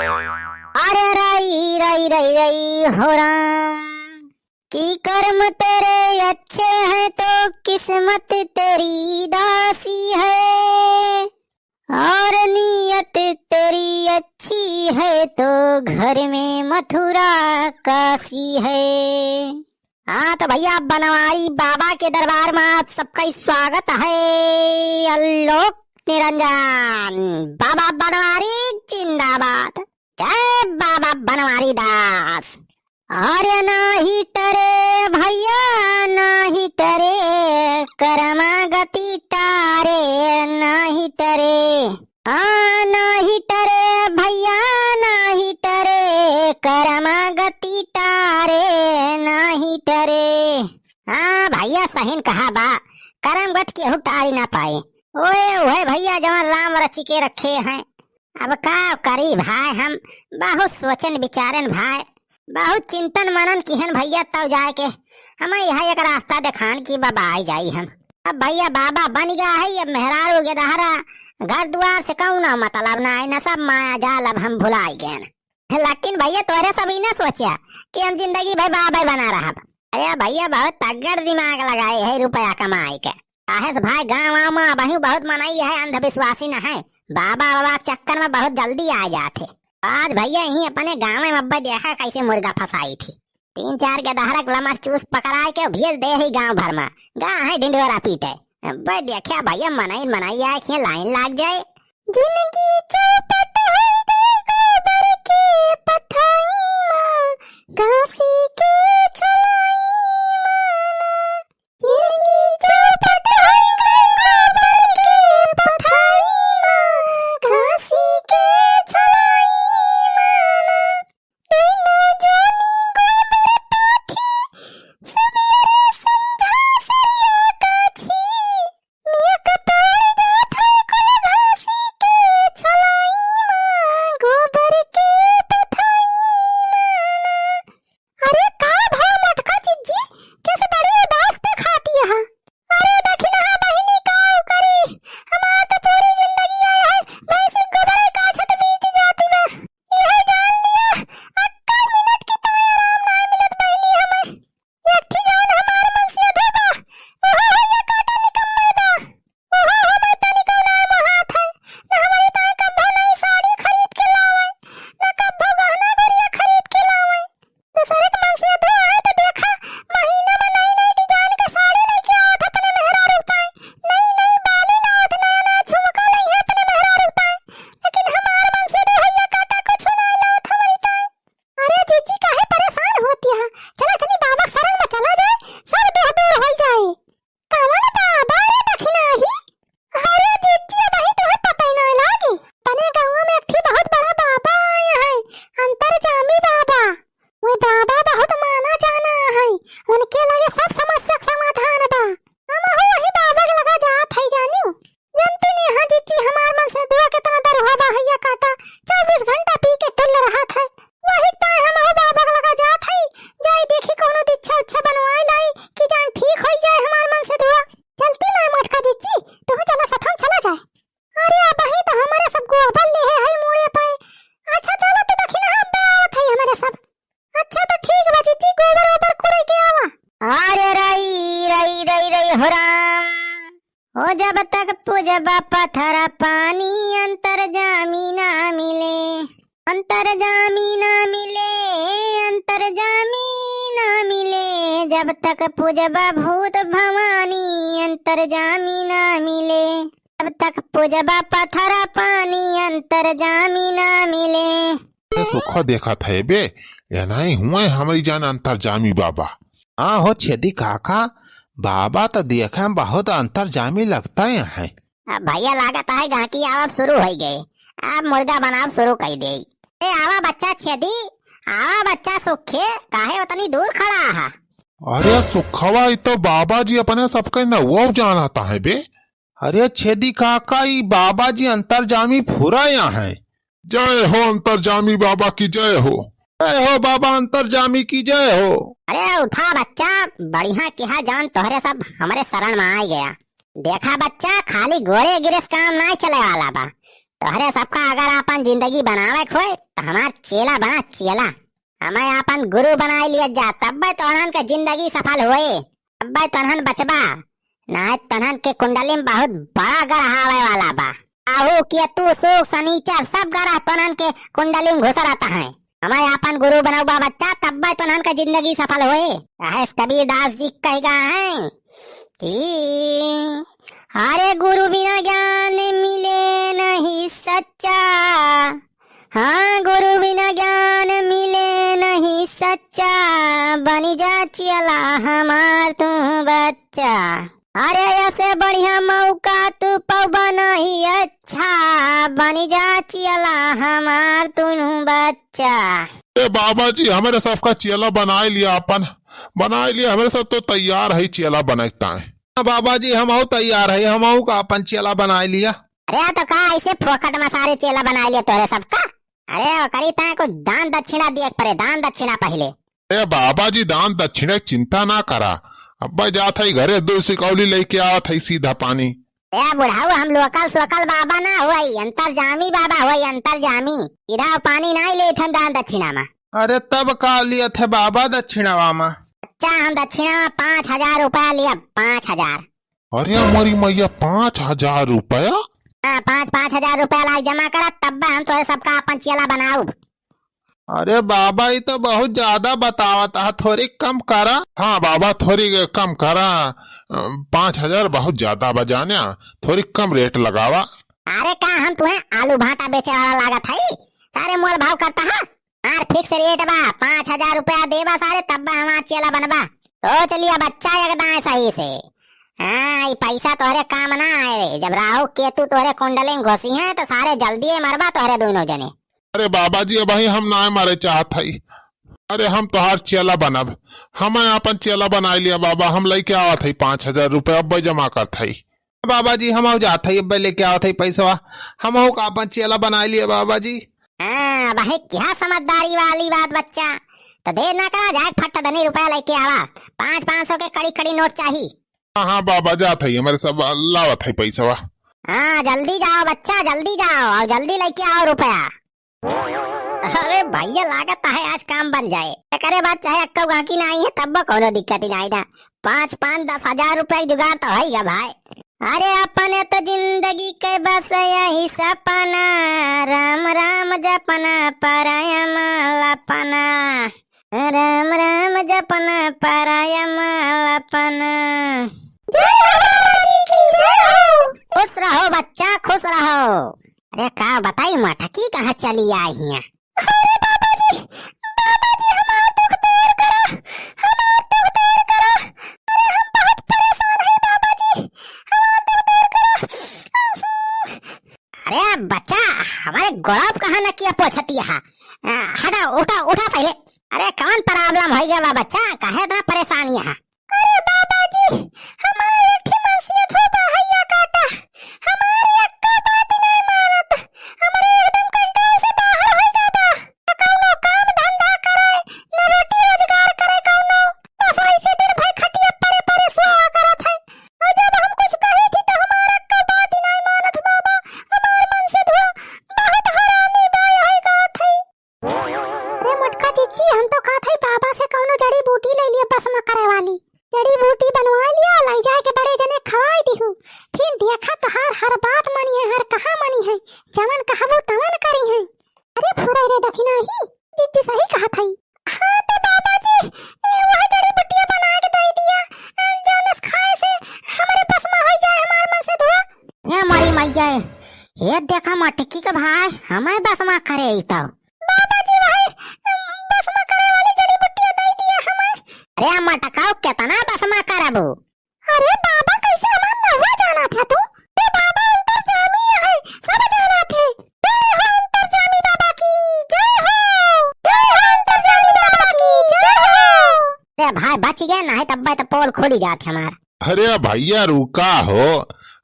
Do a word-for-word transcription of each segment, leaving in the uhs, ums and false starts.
अरे रई, रई, रई, रई, हो राम, कि कर्म तेरे अच्छे हैं तो किस्मत तेरी दासी है, और नीयत तेरी अच्छी है तो घर में मथुरा काशी है। हाँ, तो भइया, बनवारी बाबा के दरबार मा आप सबका ही स्वागत है। आलोक निरंजन, बाबा बनवारी जिंदाबाद। जय बाबा बनवारी दास। अरे नाही टरे भइया, नाही टरे, करमा गति टारे, नाही टरे। आ, नाही टरे भइया, नाही टरे, करमा गति टारे, नाही टरे। हाँ भइया, सहीन कहा बा, करम गत केहू टारी ना पाए। ओए, ओए भइया, जवन राम रचि के रखे हैं। अब का करी भाई, हम बहुत सोचन विचारन भाई, बहुत चिंतन मनन किहन भइया, तब जाए के हमें यह एक रास्ता देखान कि बाबा आई जाई हम। अब भइया बाबा बन गया है, अब मेहरारू के दहरा घर दुआर से कौनो मतलब ना है ना, सब माया जाल अब हम भुलाई गए। लेकिन भइया तोहरे सब ई ना सोचिया कि हम जिंदगी भर बाबा बना रहा। अरे भइया बहुत तगड़ दिमाग लगाए है रुपया कमाए के। काहे से भाई गाँव वाँव मा अबहियों बहुत मनई है, अंधविश्वासी न है। बाबा बाबा के चक्कर मा बहुत जल्दी आ जात है। आज भइया यहीं अपने गाँव मा अब्बे देखा कैसे मुर्गा फंसाई थी। तीन चार के दहरक लमर चूस पकड़ाए के भेज दे ही गाँव भर मा। गा है ढिंढोरा पीटे। अब्बे देखा भइया मनई मनई आए के लाइन लाग जाए। जिंदगी चौपट होई गई गोबर के पथाई मा, घासी के छोलाई मा ना। जिंदगी चौपट होई गई गोबर के पथाई मा, घासी के छोलाई मा ना। बिना जोनी गोबर पाथी, सबेरे संझा सरिया काछी। मिया कपार जात है कुल घासी के छोलाई मा, गोबर के पथाई मा ना। अरे का भा मोटका जिज्जी, कैसे बड़ी उदास दिखाती है? अरे दखिनहा बहिनी का करी, हमार तो पूरी जिंदगी आए है भैंसी गोबर काछत बीत जाती बा। यह जान लिया, अक्का मिनट की तो आराम ना मिलत बहिनी हमें। एक ठे जान हमार मन से अधो बा, ओहो हैया काटा निकम्मे बा। ओहो हमें तनिको ना मोहात है, न हमारी ताई कब्बो नई साड़ी खरीद के लावे, न कब्बो गहना गुरिया खरीद के लावे। दूसरे के मन से अधो आए तो देखा, महीना में नई नई डिजाइन के साड़ी लेके आवत अपने मेहरारू ताई, नई नई बाली लावत, नया नया झुमका लइहे अपने मेहरारू ताई, लेकिन हमार मन से अधो हैया काटा कुछ ना लावत हमारी ताई। अरे जीजी काहे परेशान होती है, चला चली बाबा शरण में चला जाए, सब दुख दूर हो जाए। कवन बाबा रे दखिनाही? अरे जीजी अबही तोहे पता ही ना लागी। अपने गाँव में एक ठे बहुत बड़ा बाबा आए हैं, अंतर्जामी बाबा। वे बाबा बहुत माना जाना है, उनके लगे सब समस्या के समाधान बा। हमहू वही बाबा के लगा जात है जानियो। जनती नहीं हाँ जीजी हमार मन से अधुआ कितना दरुहा बा हैया काटा, चउबीस घंटा पी के टुल्ल रहत है। वही ताय हमहू बाबा के लगा जात है, जाई देखी कौनो दीक्षा उच्छा बनवाए लाई कि जान ठीक होई जाए हमार मन से अधुआ। चलती ना मोटका जीजी, तू चला सथम चला जाए। अरे अबही तो हमारे सब गोबर लेहे है मूड़े पे। अच्छा चला तो दखिनहा अब्बे आवत है हमारे सब। अच्छा तो ठीक बा जीजी, गोबर ओबर कुड़े के आवा। अरे रई, रई, रई, रई, हो राम। हो जब तक पूजबा पथरा पानी, अंतर्जामी ना मिले। अंतर्जामी ना मिले, अंतर्जामी ना मिले। जब तक पूजबा भूत भवानी, अंतर्जामी ना मिले। जब तक पूजबा पथरा पानी, अंतर्जामी ना मिले। ए सुखा देखत है बे, ये नहीं हुए हमारी जान अंतर्जामी बाबा। हाँ हो छेदी काका, बाबा तो देखे में बहुत अंतर्जामी लगता है। अब भैया लागत है गाहकी आवब शुरू हो गए, अब मुर्गा बनाब शुरू कर दे। ए आवा बच्चा छेदी, आवा बच्चा सुखे, काहे उतनी दूर खड़ा है? अरे सुखवा, ई तो बाबा जी अपने सबके नौवा जानता है बे। अरे छेदी काका, ई बाबा जी अंतर्जामी फुरा यहाँ है। जय हो अंतर्जामी बाबा की जय हो। जय हो बाबा अंतर्जामी की जय हो। अरे उठा बच्चा, बढ़िया किहा जान तोहरे सब हमरे शरण में आ गया। देखा बच्चा, खाली गोड़े गिरे से काम नाहीं चले वाला बा। तोहरे सबका अगर आपन जिंदगी बनावे के होए, त हमार चेला बना, चेला। हमें आपन गुरु बनाई लिया जा, तब्बे तोहन के जिंदगी सफल होए, तब्बे तोहन बचबा। नाहीं तोहन के कुंडली में बहुत बड़ा ग्रह आवे वाला बा। राहु, केतु, शुक, शनिचर, सब ग्रह तोहन के कुंडली में घुस रहता है। हमें आपन गुरु बनउबा बच्चा, तब्बे तोहन के जिंदगी सफल होए। काहे कबीरदास जी कह गए हैं कि अरे गुरु बिना ज्ञान मिले नहीं सच्चा, हाँ, गुरु बिना ज्ञान मिले नहीं सच्चा, बनि जा चेला हमार तू बच्चा। अरे ऐसे बढ़िया मौका तू पौबा नहीं अच्छा, बनि जा चेला हमार तू बच्चा। ए बाबा जी, हमरे सबका चेला बनाए लिया आपन, बनाए लिया, हमरे सब तो तैयार है चेला बनाए ताए। हाँ बाबा जी, हमहू तैयार है, हमहू का आपन चेला बनाए लिया। अरे तो का ऐसे फोकट में सारे चेला बनाए लिया तोहरे सबका? अरे ओकरी ताए कुछ दान दक्षिणा दिए के पड़े, दान दक्षिणा पहिले। अरे बाबा जी, दान दक्षिणा के चिंता ना करा, अब्बे जात है घरे दो सिकौली लेके आवत है सीधा पानी। ए बुढ़ऊ, हम लोकल सोकल बाबा ना होई, अंतर्जामी बाबा होई, अंतर्जामी। सीधा पानी नाहीं लेत हम दान दक्षिणा में। अरे तब का लियत है बाबा दक्षिणावा में? अच्छा, हम दक्षिणा में पाँच हजार रुपया लिया, पाँच हजार। अरे हमारी मैया, पाँच हजार रुपया? हाँ, पाँच, पाँच हजार रुपया लाग जमा करा, तब हम तोहरे सबका आपन चेला बनाउब। अरे बाबा, ई तो बहुत ज्यादा बतावत हा, थोड़ी कम करा। हाँ बाबा, थोड़ी कम करा, अ, पाँच हजार बहुत ज्यादा बा जाने, थोड़ी कम रेट लगावा। अरे का हम तुहे आलू भाटा बेचे वाला लागत हई? सारे मोल भाव करता हा? हमार fix रेट बा, पाँच हजार रुपया देबा सारे, तब बा हमार चेला बनबा। सोच लिया बच्चा एकदम सही से। हाँ, ई पैसा तोहरे काम ना आए, जब राहु केतु तोहरे कुंडली में घुसी हैं तो सारे जल्दी मरबा तोहरे दोनों जने। अरे बाबा जी, अबहीं हम नाय मरे चाहत हई। अरे हम तोहार चेला बनब, हम आपन चेला बनाए लिया बाबा, हम लेके आवत हई पाँच हजार रुपया, अब्बे जमा करत हई। बाबा जी, हमहू जात हई, अब्बे लेके आवत हई पैसवा, हमहू का आपन चेला बनाए लिया बाबा जी। हाँ, अबहीं क्या समझदारी वाली बात बच्चा, तो देर ना करा, जाए फट दनी रुपया लेके आवा, पाँच पाँच सौ के कड़ी कड़ी नोट चाही। हाँ, हाँ बाबा, जात हई, हमरे सब लावत हई पैसवा। हाँ, जल्दी जाओ बच्चा, जल्दी जाओ और जल्दी लेके आओ रुपया। अरे भैया, लागत है आज काम बन जाए। एकरे बाद चाहे अक्का गाहकी ना आई है, तब कौनो दिक्कत ही नहीं था। पाँच, पाँच, दस हजार रुपया के जुगाड़ तो होइगा भाई। अरे अपने तो जिंदगी के बस यही सपना, राम राम जपना, पराया माल अपना। राम राम जपना, पराया माल अपना। जय हो बाबा जी की, जय हो। खुश रहो बच्चा, खुश रहो। अरे का बताई मटकी कहाँ चली आई हियाँ? अरे बाबा जी, बाबा जी, हमार दुख दूर करा, हमार दुख दूर करा। अरे हम बहुत परेशान है बाबा जी, हमार दुख दूर करा। अरे बच्चा, हमारे गोड़वा पे कहाँ नकिया पोंछतिया है? आ, हटा, उठा, उठा पहिले। अरे कौन problem होइ गया बा बच्चा, काहे इतना परेशान यहाँ? अरे बाबा जी, हमार एक ठे मनसेधुआ बा, हइया काटा, हमार एक्को बात नाहीं मानत, हमरे एकदम control से बाहर होइ गया बा। न कौनो काम धंधा करे, न रोटी रोजगार करे कौनो, बस ऐसे दिन भर खटिया परे परे सोवा करत है। और जब हम कुछ कही थी तो हमार एक्को बात ही नाहीं मानत बाबा, हमार मनसेधुआ बहुत हरामी बा, यही कहत है। अरे मोटका चिच्ची, हम तो कहत हई बाबा से कौनो जड़ी बूटी ले लिया भस्म करे वाली। जड़ी बूटी बनवा लिया, ले जाए के बड़े जने खवाई दिहू। फिर देखा तोहार हर बात मनी है, हर कहा मनी है। जवन कहबू तवन करी है। अरे फुरई रे दखिनाही, जिद्दी सही कहत हई। हाँ तो बाबा जी, ई वह जड़ी बूटिया बना के दे दिया, जौनस खाए से हमरे भस्म होइ जाए हमार मनसेधुआ। हे मोरी मैया, हे देखा मटकी के भाई, हमें भस्म करे ई तो। बाबा जी भाई, भस्म करे वाली जड़ी बूटिया दे दिया हमें। अरे मटकाऊ, कितना भस्म करबू? अरे बाबा, कैसे हमार नौवा जाना था तू? ए बाबा अंतर्जामी है, सब जाना थे। जय हो अंतर्जामी बाबा की, जय हो। जय हो अंतर्जामी बाबा की, जय हो। अरे भाई बच गए, नाहीं तब्बे तो पोल खुली जात हमार। अरे भैया रुका हो,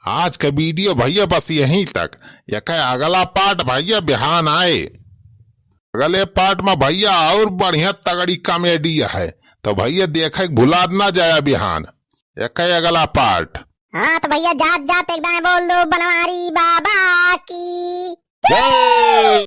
आज का video भैया बस यहीं तक। यका अगला part भैया बिहान आए। अगले part में भैया और बढ़िया तगड़ी comedy है, तो भैया देखे के भुला ना जाया बिहान। यका अगला part। हाँ तो भैया जात जात एक दाएं बोल दो बनवारी बाबा की। जय।